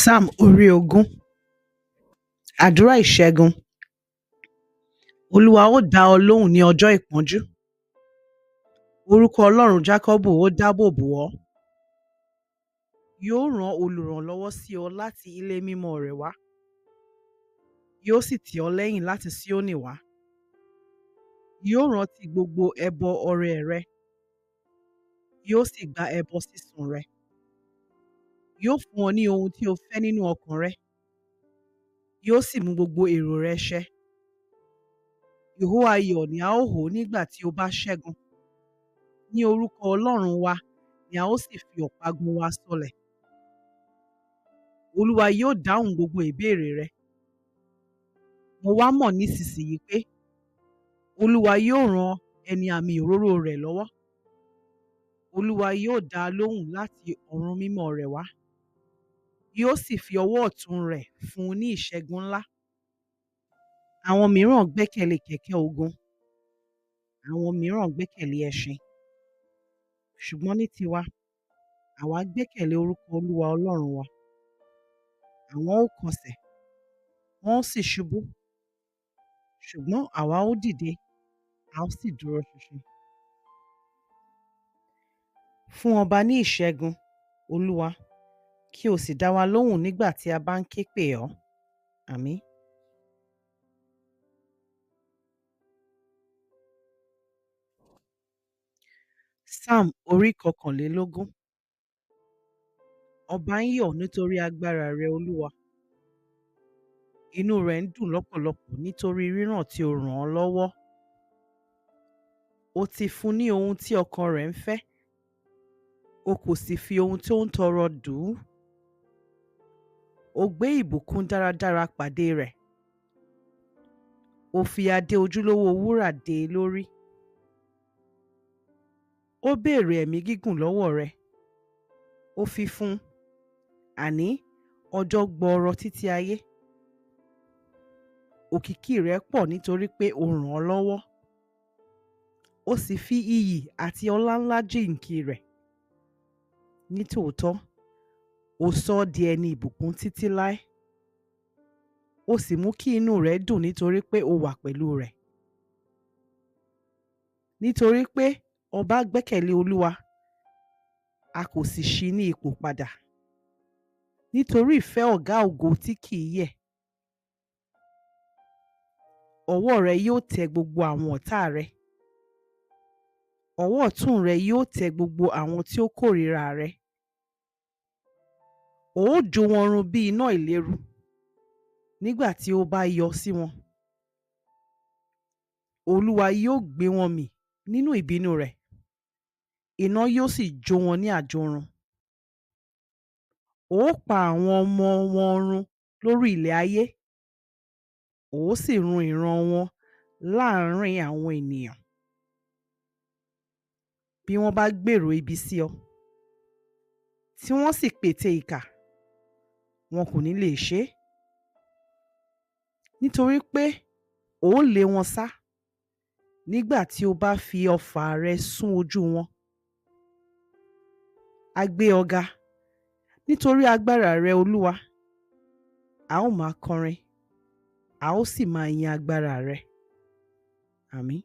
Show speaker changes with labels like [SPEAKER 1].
[SPEAKER 1] Psalm orí 20. Àdúrà ìṣẹ́gun. Olúwa ó dá ọ lóhùn ní ọjọ́ ìpọ́njú. Orúkọ Ọlọ́run Jákọ́bù ó dáàbò bò ọ́. Yóò rán olùrànlọ́wọ́ sí ọ láti ilé mímọ́ rẹ̀ wá. Yóò sì tì ọ́ lẹ́yìn láti Síónì wá. Yóò rántí gbogbo ẹbọ ọrẹ rẹ. Yóò sì gba ẹbọ sísun rẹ. Yóò fún ọ ní ohun tí o fẹ́ nínú ọkàn rẹ. Yóò sì mú gbogbo èrò rẹ ṣẹ. Ìhó ayọ̀ ni a ó hó nígbà tí o bá ṣẹ́gun. Ní orúkọ Ọlọ́run wa ni a ó sì fi ọ̀págun wa sọlẹ̀. Olúwa yóò dáhùn gbogbo ìbéèrè rẹ. Mo wá mọ̀ nísinsìnyí pé Olúwa yóò ran ẹni àmì òróró rẹ̀ lọ́wọ́. Olúwa yóò dá a lóhùn láti ọ̀run mímọ́ rẹ̀ wá. Yóò sì fi ọwọ́ ọ̀tún rẹ̀ fún un ní ìṣẹ́gun ńlá. Àwọn mìíràn gbẹ́kẹ̀lé kẹ̀kẹ́ ogun, àwọn mìíràn gbẹ́kẹ̀lé ẹṣin. Ṣùgbọ́n ní tiwa, àwa gbẹ́kẹ̀lé orúkọ Olúwa Ọlọ́run wa. Àwọn ó kọsẹ̀, wọn ó sì ṣubú. Ṣùgbọ́n àwa ó dìde, a ó sì dúró ṣinṣin. Fún ọba ní ìṣẹ́gun, Olúwa, kí o sì dá wa lóhùn nígbà tí a bá ń ké pè ọ́. Àmín. Psalm orí 21. Ọba ń yọ̀ nítorí agbára rẹ, Olúwa. Inú rẹ̀ ń dùn lọ́pọ̀lọpọ̀ nítorí ríràn tí o ràn án lọ́wọ́. O ti fún ní ohun tí ọkàn rẹ̀ ń fẹ́. O kò sì fi ohun tó ń tọrọ dù ú. O gbé ìbùkún dáradára pàdé rẹ̀. O fi adé ojúlówó wúrà dé e lórí. Ó béèrè ẹ̀mí gígùn lọ́wọ́ rẹ. Ó fi fún un, àní ọjọ́ gbọọrọ títí ayé. Òkìkí rẹ̀ pọ̀ nítorí pé o ràn án lọ́wọ́. O sì fi iyì àti ọlá ńlá jíǹkí rẹ̀. Nítòótọ́, o sọ ọ́ di ẹni ìbùkún títí láé. O sì mú kí inú rẹ̀ dùn nítorí pé o wà pẹ̀lú rẹ̀. Nítorí pé ọba gbẹ́kẹ̀lé Olúwa, a kò sì ṣí i ní ipò padà. Nítorí ìfẹ́ Ọ̀gá ògo tí kì í yẹ̀. Ọwọ́ rẹ yóò tẹ gbogbo àwọn ọ̀tá rẹ. Ọwọ́ ọ̀tún rẹ yóò tẹ gbogbo àwọn tí ó kórìíra rẹ. O ó jó wọn run bí iná ìléru nígbà tí ó bá yọ sí wọn. Olúwa yóò gbé wọn mì nínú ìbínú rẹ̀, iná yóò sì jó wọn ní àjórun. O ó pa àwọn ọmọ wọn run lórí ilẹ̀ ayé, o ó sì run ìran wọn láàrín àwọn ènìyàn. Bí wọ́n bá gbèrò ibi sí ọ, tí wọ́n sì pète ìkà, wọn kò ní lè ṣe é. Nítorí pé o ó lé wọn sá nígbà tí o bá fi ọfà rẹ sún ojú wọn. A gbé ọ ga nítorí agbára rẹ, Olúwa. A ó máa kọrin, a ó sì máa yin agbára rẹ. Àmín.